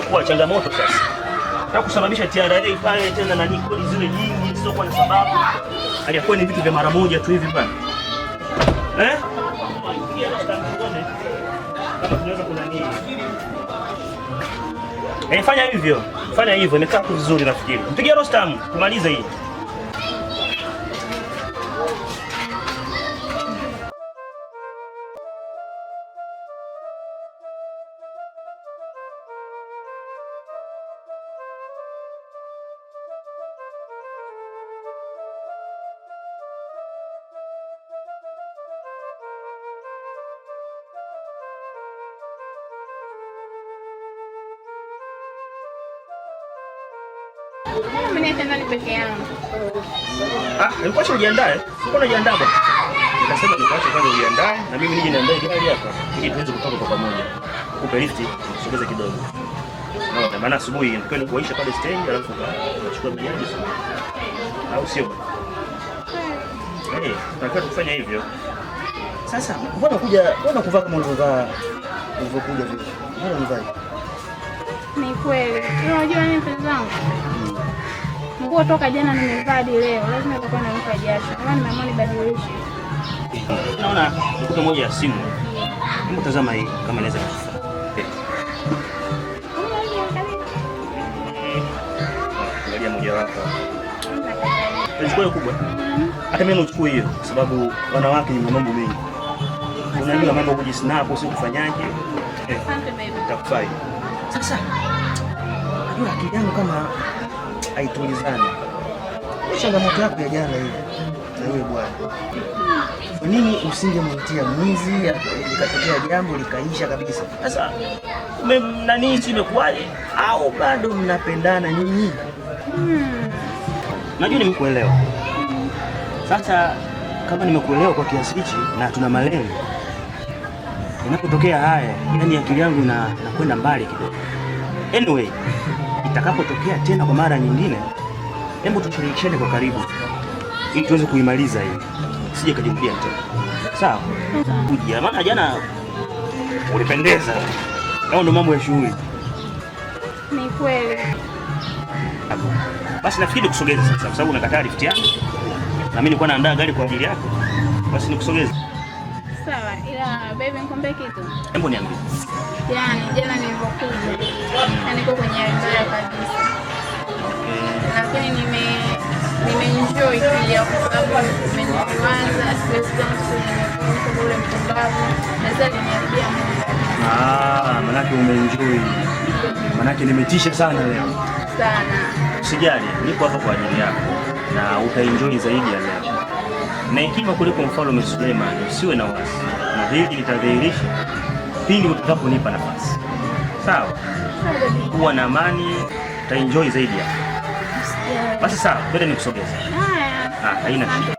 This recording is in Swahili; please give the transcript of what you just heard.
Ishakuwa changamoto sasa. Na kusababisha TRA pale tena na kodi zile nyingi zisizokuwa na sababu. Aliyakuwa ni vitu vya mara moja tu hivi bwana. Eh? Kama tunaweza kuna nini? Eh, fanya hivyo. Fanya hivyo, imekaa tu vizuri nafikiri. Mpigie Rostam tumalize hii. Umeniacha ndani peke yangu. Ah, nilikuwa ujiandae. Sikuwa unajiandaa bwana. Nikasema nikuache kwanza ujiandae na mimi nije niandae gari hapa ili tuweze kutoka kwa pamoja. Kupe lift kusogeza kidogo. No, maana asubuhi nilikuwa nikuaisha pale stendi alafu ukachukua bajaji sasa. Au sio? Eh, tunataka kufanya hivyo. Sasa mbona kuja, mbona kuvaa kama ulivyovaa ulivyokuja vile? Mbona unavaa? Ni kweli. Unajua nini mpenzi wangu? Nguo toka jana nimevaa hadi leo, lazima itakuwa inanuka jasho. Kama nimeamua nibadilishe. Naona nikupe moja ya simu. Hebu tazama hii kama inaweza kufaa. Angalia moja wapo. Uchukue kubwa. Hata mimi nachukua hiyo kwa sababu wanawake ni mambo mengi. Unajua mambo kujisnap sio kufanyaje? Asante baby. Itakufai. Sasa najua akili yangu kama haitulizani. Changamoto yako ya jana hiyo na yule bwana, kwa nini usingemwitia mwizi likatokea jambo likaisha kabisa? Sasa nani si imekuwaje? Au bado mnapendana nyinyi? Najua nimekuelewa. Sasa kama nimekuelewa kwa kiasi hichi na tuna malengo, inapotokea haya, yani akili yangu inakwenda mbali kidogo. Anyway, itakapotokea tena kwa mara nyingine, hebu tushirikishane kwa karibu ili tuweze kuimaliza hii, sije kajirudia tena. Sawa? Kuja maana jana ulipendeza. Au ndo mambo ya shughuli. Ni kweli. Basi nafikiri kusogeza sasa, kwa sababu umekataa lift yangu na mimi nilikuwa naandaa gari kwa ajili yako. Basi nikusogeze. Sawa, ila baby nikwambie kitu. Hebu niambie. Yaani jana nilipokuja, na niko kwenye hali mbaya kabisa. Lakini nimeenjoy pia kwa sababu umeniwaza stress zangu nimekuwa ule mpumbavu na sasa nimeharibia muda. Ah, manake umeenjoy. Manake nimetisha sana leo. Sana. Usijali, niko hapa kwa ajili yako na utaenjoy zaidi ya leo. Na hekima kuliko mfalme Suleiman, usiwe na wasi. Na hili litadhihirisha pindi utakaponipa nafasi. Sawa? Kuwa na amani, utaenjoy zaidi ya. Basi sawa, twende nikusogeze. Haya. Ah, haina shida.